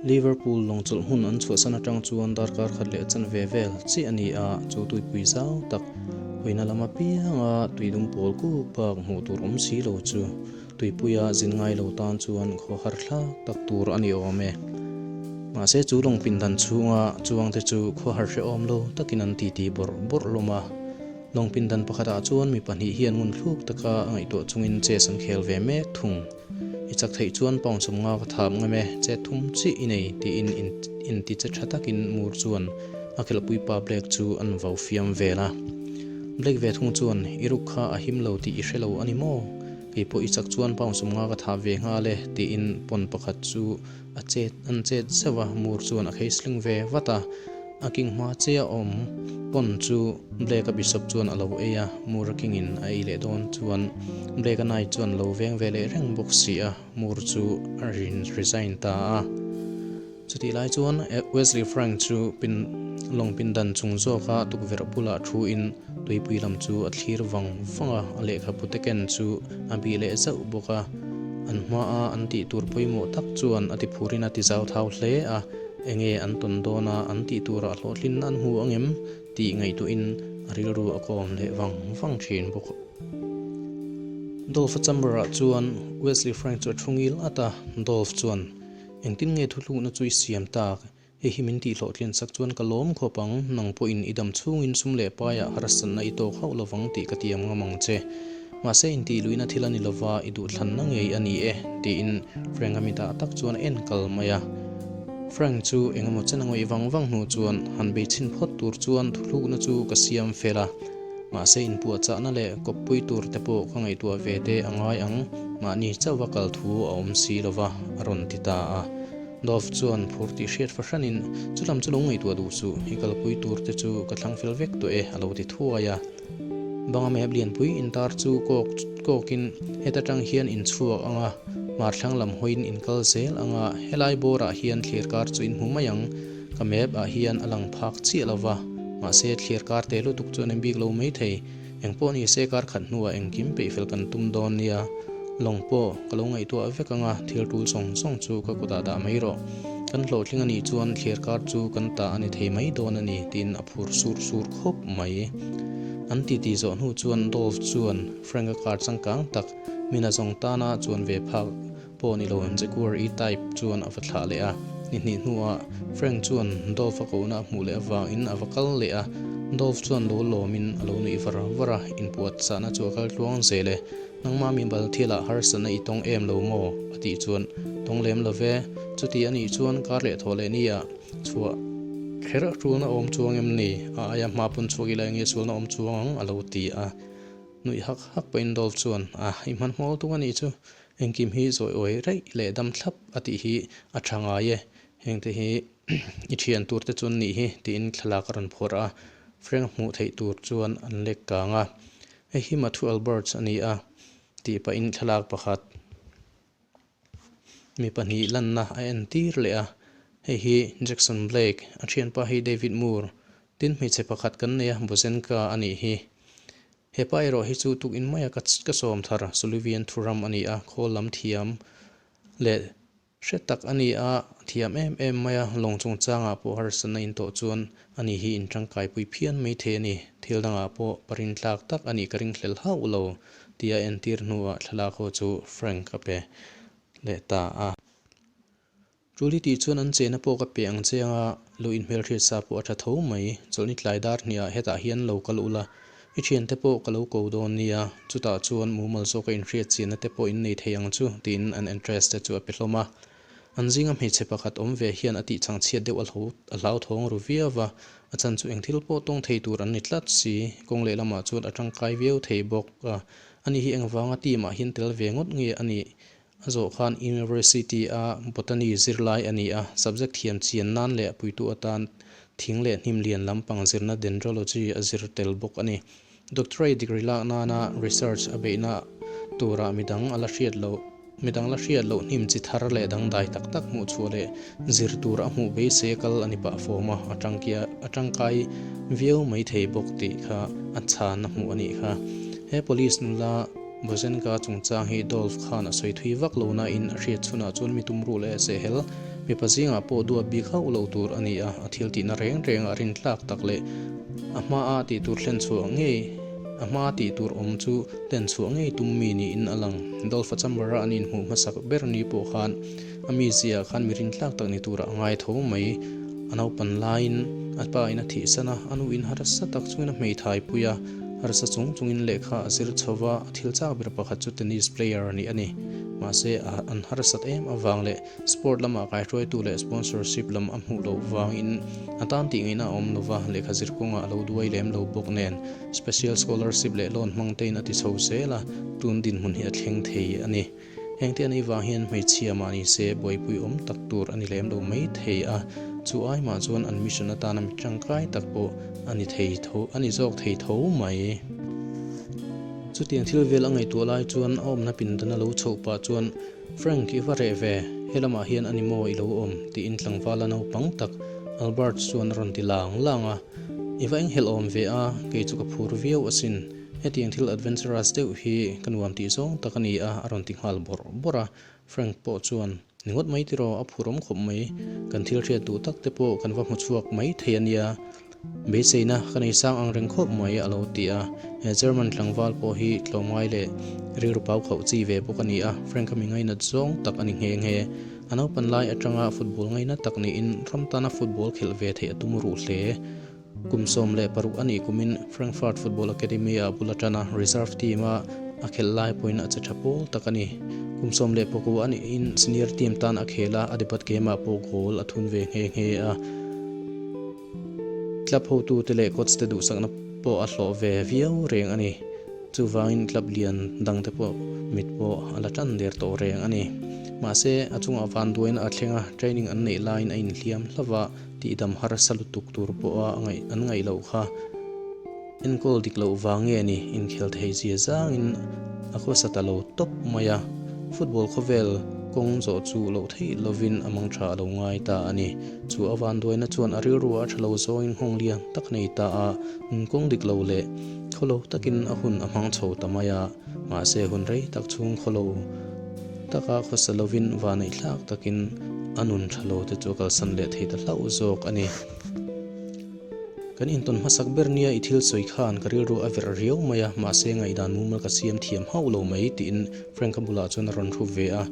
Liverpool lawng chawlh hmun an chhuahsan atang chuan darkar khat leh chanve vel chiah a ni a, chu tuipui zau tak hawina lam apianga tuidum pawl kuk bak hmuh tur awm si lo chu tuipuia zin ngai lo tan chuan khaw har thlak tak tur a ni awm e. Mahse chu lawng pindan chhunga chuangte chu khaw har hrehawm lo takin an titi bawrh bawrh hlawm a. Lawng pindan pakhatah chuan mi pahnih hian ngun thluk taka a ngaihtuah chungin chess an khel ve mek thung. I chak theih chuan pound 50 ka thap ngam e, chet thum chiah i nei tiin inti che tha takin Moore chuan a khelhpui pa Blake chu an vau fiam vel a. Blake ve thung chuan, I ruk kha a him lo tih i hre lo a ni maw? Kei pawh i chak chuan pound 50 ka thap ve nghal e tiin pawn pakhat chu a chet an chet zeuh a, Moore chuan a khei sling ve vat a. A king hma che a awm pawn chu Blake-a bishop chuan a lo ei a, Moore-a king-in a ei leh dawn chuan Blake-a knight chuan lo veng ve leh reng bawk si a, Moore chu a resign ta a. Chutih lai chuan Wesley Frank chu pin lawng pindan chung zawka tukverh bulah thu in tuipui lam chu a thlir vang vang a, a lehkhabu te ken chu a bih leh zauh bawk a. An hmaa an tih tur pawimawh tak chuan a tiphurin a tizau thau hle a. Enge an tawn dawn a, an tih turah hlawhtlin an hmu ang em tih ngaihtuahin a rilru a kawm leh vang vang thin bawk. Dolph-a chamber-ah chuan Wesley Frank chu a thu ngil at a, Dolph chuan, Engtin nge thutlukna chu i siam tak? Hei hi min tih hlawhtlin sak chuan ka lawm khawp ang, nang pawhin i dam chhungin sum leh paiah harsatna i tawk hauh lovang tih ka tiam ngam ang che. Mahse intih luihna thil a ni lova, i duhthlanna ngei a ni e, tiin Frank-a mitah tak chuan a en kal mai a. Frank chu engemaw chen a ngawih vang vang hnu chuan han bei chhin phawt tur chuan thuthlukna chu ka siam fel a. Mahse inpuahchahna leh kawppui tur te pawh ka ngaihtuah ve te a ngai ang, mahni chauhva kal thu a awm si lova, a rawn ti ta a. Dove chuan phur tih hriat fahranin, Chulam chu lo ngaihtuah duh suh, i kalpui tur te chu ka thlang fel vek tawh e, a lo ti thuai a. Banga map lianpui intar chu kawk kawkin heta tang hian in chhuak ang a, hmar thlang lam hawiin in kal zel ang a, helai bawrah hian thlir kar chu in hmu mai ang, ka map ah hian a lang phak chiah lo va, mahse thlir kar te lutuk chuan in bik lo mai thei, engpawh ni se kar khat hnuah engkim peih fel kan tum dawn nia, lawng pawh ka lo ngaihtuah vek ang a, thil tul zawng zawng chu ka kutah dah mai rawh, kan hlawhtling a nih chuan thlir kar chu kan ta a ni thei mai dawn a ni tiin a phur sur sur khawp mai. An titi zawh hnu chuan Dolph chuan Frank-a car changkang tak mina zawng tana chuan ve phak pawh ni lo Jaguar E-Type chuan a va thlah leh a. Ni hnih hnuah Frank chuan Dolph-a kohna a hmuh leh avangin a va kal leh a. Dolph chuan lo lawmin a lo nuih var var a, inpuahchahna chu a kal tluang zel e. Nangmah mi bal thilah harsatna i tawng em lo maw? a tih chuan tawng lem lo ve. Chuti a nih chuan kar leh thaw leh nia. Chhuah kher a tulna awm chuang em ni? A aia hma pawn chhuak ila enge sualna awm chuang ang? a lo ti a. Nuih hak hak pahin Dolph chuan, A, i hmanhmawh tuk a nih chu. Engkim hi zawi awi raih leh dam thlap a tih hi a tha ngai e. Hengte hi i thian tur te chuan nih hi, tiin thlalak a rawn phawrh a. Frank hmuh theih tur chuan an lek kang a. Hei hi Matthew Alberts a ni a, tih pahin thlalak pakhat. Mi pahnih lanna a entir leh a, hei hi Jackson Blake, a thianpa hi David Moore, tin hmeichhe pakhat kan nei a, Bozenka a nih hi. He pa erawh hi chu tukin maia ka ka sawm thar Sullivan Thuram a ni a, khawl lam thiam leh hre tak a ni a, thiam em em mai a, lawng chungchangah pawh harsatna intawh chuan ani hi in tangkaipui phian mai thei a ni, thil dangah pawh parintlak tak a nih ka ringhlel hauh lo. Tia entir hnuah thlalak ho chu Frank a pe leh ta a. Julie tih chuan an chena pawh ka pe ang che anga lo inhmelhriat sa pawh a tha tho mai. Chawlhni tlai dar hniah hetah hian lo kal ula, i thiante pawh ka lo ko dawn nia, chutah chuan mumal zawka inhriat chianna te pawh in nei thei ang chu tiin an address te chu a pe hlawm a. An zinga hmeichhe pakhat awm ve hian a tih changchhiat deuh a hlauthawng ru viau va, a chan chu eng thil pawh tawng thei tur an ni tlat si. Kawng lehlamah chuan a tangkai viau thei bawk a, ani hi engvanga team ah hian tel ve ngawt nge a nih? A zawh khan University a Botany zirlai a ni a, subject thiam chian nan leh puitu atan thing leh hnim lian lampang zirna Dendrology a zir tel bawk a ni. Doctorate degree lak nana research a beihna turah midang a la hriat loh midang la hriat loh hnim chi thar leh dangdai tak tak hmuh chhuah leh zir tur a hmuh beisei a kal a ni pah fawm a, a tangkia a tangkai viau mai thei bawk tih kha a chhan a hmuh a nih kha. He police nula Bozenka chungchang hi Dolph khan a sawi thui vak lo nain a hriat chhunah chuan mi tumruh leh sehhel. Mipa zingah pawh duat bik hauh lo tur a ni a, a thil tihna reng rengah rintlak tak leh a hmaa tih tur thlen chhuah ngei a hmaa tih tur awm chu hlen chhuah ngei tum mi niin a lang. Dolph-a chamber-a an inhmuh hmasak ber ni pawh khan a mizia khan mi rintlak tak ni turah a ngai tho mai. A naupan laiin a pa in a thihsan a, a nu in harsa tak chungin a hmeithai pui a, harsa chung chungin lehkha a zir chho va, a thil chak ber pakhat chu tennis player nih a ni. Mahse, an harsat em avang leh Sport lamah kaihruaitu leh sponsorship lam a hmuh loh vangin a tan tih ngaihna a awm lova, lehkha zir kawngah a lo duai lem lo bawk nen special scholarship leh loan hmang tein a ti chho zel a, tun dinhmun hi a thleng thei a ni. Hengte a nih vang hian hmeichhia mah ni se buaipui awm tak tur a ni lem lo mai thei a, chu ai mah chuan an mission atana mi tangkai tak pawh a ni thei tho a ni zawk thei tho mai. Chutiang thil vel a ngaihtuah lai chuan a awmna pindan a lo chhoh pah chuan Frank, i va reh ve, he lamah hian a ni maw i lo awm? tiin tlangvala naupang tak Albert chuan a rawn ti lang lang a. I va enghelh awm ve a, kei chu ka phur viau asin. Hetiang thil adventurous deuh hi ka nuam tih zawng tak a ni a, a rawn ti nghal bawrh bawrh a. Frank pawh chuan, Ni ngawt mai tiraw, a phur awm khawp mai. Kan thil hriat duh tak te pawh kan va hmu chhuak mai thei a nia. Beiseina ka nei sang ang reng khawp mai a lo ti a, he German tlangval pawh hi tlawmngai leh rilru pau khauh chi ve bawk a ni a, Frank-a mi ngainat zawng tak a ni nghe nghe. A naupan lai atanga football ngaina tak niin ram tana football khelh ve theih a tum ruh hle. Kum 16 a nih kumin Frankfurt Football Academy-ah bul atana reserve team-a a khelh lai pawhin a che tha pawl tak a ni. Kum 19 a nihin senior team tan a khel a, a debut game-ah pawh goal a thun ve nghe nghe a. Club hotute leh coach te duhsakna pawh a hlawh ve viau reng a ni. Chuvangin club lian dangte pawh mit pawh a la tan der tawh reng a ni. Mahse, a chungah vanduaina a thleng a, training an neih laiin a inhliam hlauh a, tihdam harsa lutuk tur pawha an ngaih loh kha. Enkawl dik loh vang nge ni inkhel thei zia zangin a khawsa ta lo tawp mai a, football khawvel kawng zawh chu loh theih lovin a mang tha a lo ngai ta a ni. Chu a vanduaina chuan a rilruah a tha lo zawngin nghawng lian tak a nei ta a, kawng dik lo leh khawlo takin a hun a hmang chho ta mai a, mahse hun rei tak chhung khawlo taka khawsa lovin vaneihthlak takin a nun tha lo te chu a kalsan leh thei ta hlauh zawk a ni. Kan intawn hmasak ber nia i thil sawi khan ka rilru a verh riau mai a, mahse ngaihdan mumal ka siam thiam hauh lo mai tiin Frank-a bulah chuan a rawn hrup ve a.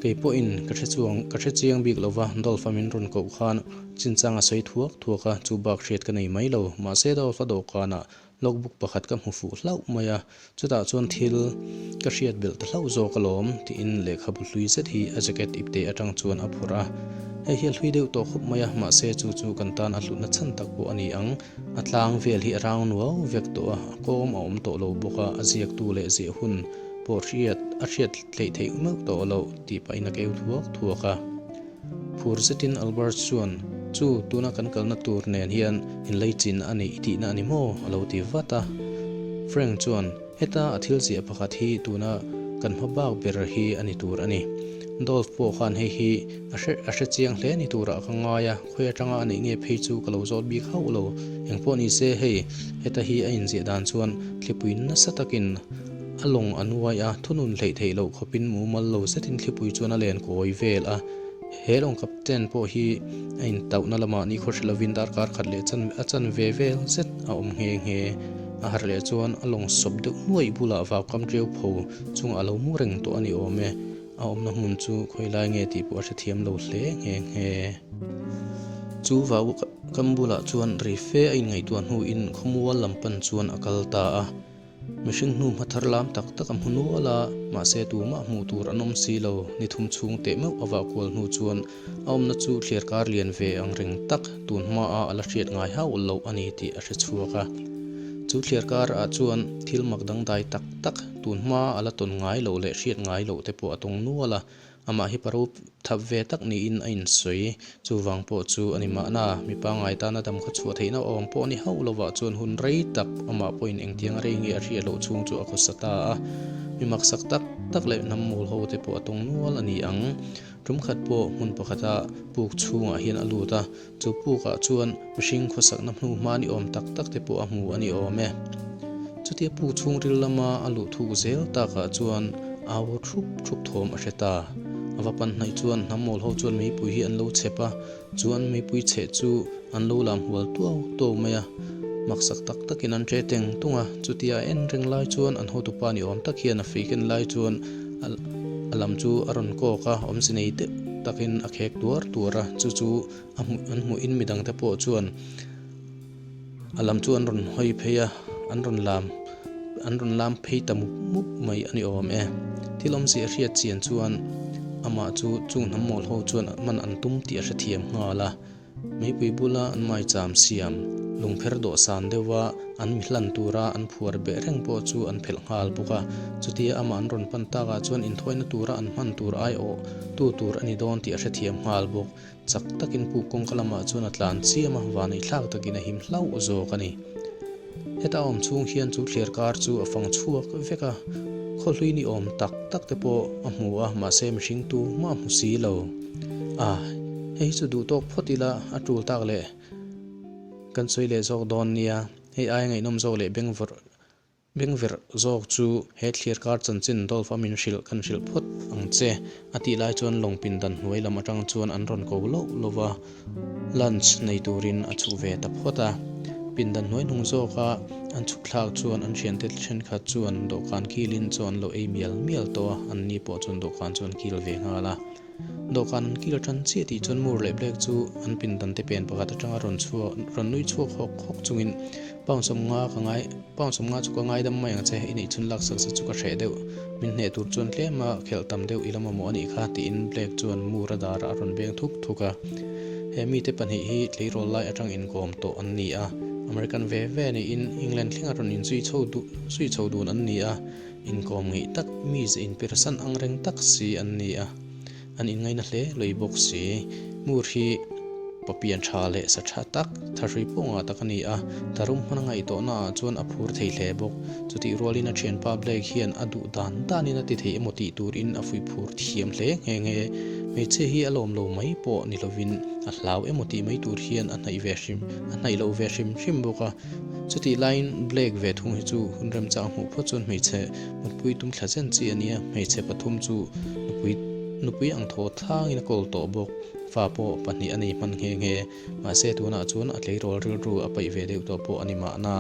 Kei pawhin ka hre chuang ka hre chiang bik lo va, Dolph-a min rawn koh khan chinchang a sawi thuak thuak a, chu bak hriat ka nei mai lo. Mahse Dolph-a dawhkanah Logbook pakhat ka hmu fuh hlauh mai a, chutah chuan thil ka hriat belh ta hlauh zawk alawm tiin lehkhabu hlui zet hi a jacket ipte atang chuan a phawrh a. Hei hi a hlui deuh tawh khawp mai a, mahse chu chu kan tan a hlutna chhan tak pawh a ni ang. A tlang vel hi a rang nuau vek tawh a, a kawm a awm tawh lo bawk a, a ziaktu leh ziah hun pawh hriat a hriat hleih theih meuh tawh loh tih pahin a keu thuak thuak a. Phur zetin Albert chuan, Chu, tuna kan kalna tur nen hian inleichin a nih i tihna a ni maw? a lo ti vat a. Frank chuan, Heta a thil ziah pakhat hi tuna kan hma bak ber hi a ni tur a ni. Dolph pawh khan hei hi a hre a hre chiang hle ni turah ka ngai a, khawi atanga a neih nge phei chu ka lo zawt bik hauh lo. Engpawh ni se hei, heta hi a inziah dan chuan thlipui nasa takin A lawng a nuai a, thunun hleih theih loh khawpin mumal lo zetin thlipui chuan a len kawi vel a. He lawng captain pawh hi a intauhna lamah nikhaw hre lovin darkar khat leh chan a chan ve vel zet a awm nghe nghe. A harh leh chuan a lawng sawp deuh nuaih bulah vaukam ṭiau pho chungah a lo mu reng tawh a ni awm e. A awmna hmun chu khawi lai nge tih pawh a hrethiam lo hle nghe nghe. Chu vaukam bulah chuan ri fe a inngaihtuah hnuin khawmual lam pan chuan a kal ta a. Mihring hnu hma thar lam tak tak a hmu nual a, mahse tumah hmuh tur an awm si lo. Ni thum chhung teh meuh a vah kual hnu chuan a awmna chu thliar kar lian ve ang reng tak tun hmaa a la hriat ngai hauh loh a ni tih a hre chhuak a. Chu thliar kar ah chuan thil mak dangdai tak tak tun hmaa a la tawn ngai loh leh hriat ngai loh te pawh a tawng nual a. Amah hi paro thap ve tak niin a insawi. Chuvang pawh chu a ni mahna, mi pangngai tana dam khaw chhuah theihna awm pawh ni hauh lovah chuan hun rei tak amah pawhin engtiang rei nge a hriat loh chhung chu a khawsa ta a. Mi maksak tak tak leh hnam mawl ho te pawh a tawng nual a ni ang. Tum khat pawh hmun pakhata puk chhungah hian a lut a. Chu pukah chuan mihring khawsakna hnu hma ni awm tak tak te pawh a hmu a ni awm e. Chutia puk chhungril lama a luh thuk zel takah chuan au thup thup thawm a hre ta. A va pan hnaih chuan hnam mawl ho chuan meipui hi an lo chhep a, chu an meipui chheh chu an lo lam hual tuau tuau mai a. Maksak tak takin an ṭe teng tung a, chutia a en reng lai chuan an hotupa ni awm tak hian a fei ken lai chuan a lam chu a rawn kawk a, awmze nei deuh takin a khek tuar tuar a, chu chu a hmuh an hmuhin midangte pawh chuan A lam chu an rawn hawi phei a, an rawn lam an rawn lam phei ta mup mup mai a ni awm e. Thil awmzia a hriat chian chuan amah chu chung hnam mawl ho chuan man an tum tih a hrethiam nghal a. Meipui bula an maicham siam lungpher dawhsan deuha an mi hlan tura an phuar beh reng pawh chu an phelh nghal bawk a. Chutia amah an rawn pan takah chuan inthawina tura an hman tur aiawh tu tur a ni dawn tih a hrethiam nghal bawk. Chak takin puk kawngka lamah chuan a tlan chiam a, vanei thlak takin a him hlauh zawk a ni. Heta awm chhung hian chu thliar kar chu a fang chhuak vek a, khawhlui ni awm tak tak te pawh a hmu a, mahse mihring tu mah a hmu si lo. A, hei hi chu duh tawk phawt ila a tul tak leh kan sawi leh zawk dawn nia, hei aia ngaihnawm zawk leh bengvawrh Bengverh zawk chu he thlir kar chanchin Dolph a min hrilh kan hrilh phawt ang che a tih lai chuan lawng pindan hnuai lam atang chuan an rawn ko loh lo va, lunch nei turin a chhuk ve ta phawt a. Pindan hnuai hnung zawka an chhuk thlak chuan an thiante thenkhat chuan dawhkan kilin chaw an lo ei mial mial tawh a, anni pawh chuan dawhkan chu an kil ve nghal a. Dawhkan an kil tan chiah tih chuan Moore leh Blake chu an pindan te pen pakhat atanga rawn chhuak rawn nui chhuak hawk hawk chungin Pound sawmnga ka ngai Pound sawmnga chu ka ngaidam mai ang che, i neih chhun laksak che chu ka hreh deuh, min hneh tur chuan tlema khelh tam deuh i la mamawh a nih kha tiin Blake chuan Moore a darah a rawn beng thuk thuk a. He mite pahnih hi tleirawl lai atang inkawm tawh an ni a, American ve ve niin England thlenga rawn inzui chho duh zui chho dun an ni a. Inkawm ngeih tak, mize inpirsan ang reng tak si an ni a, an inngaina hle lui bawk si. Mur hi papian tha leh sa tha tak, thahrui pawh ngah tak a ni a, tharum hman a ngaihtuahna ah chuan a phur thei hle bawk. Chutih rualin a thianpa Blake hian a duh dan danin a ti thei emaw tih turin a fuih phur thiam hle nghe nghe. Hmeichhia hi a lawm lo mai pawh ni lovin a hlau emaw tih mai tur hian a hnaih ve hrim a hnaih loh ve hrim hrim bawk a. Chutih laiin Blake ve thung hi chu hun remchang hmuh phawt chuan hmeichhe mutpui tum thla zen chi a nia, hmeichhe pathum chu nupui nupui ang thaw thlangin a kawl tawh bawk, fa pawh pahnih a nei hman nghe nghe, mahse tunah chuan a tleirawl rilru a paih ve deuh tawh pawh a ni mahna.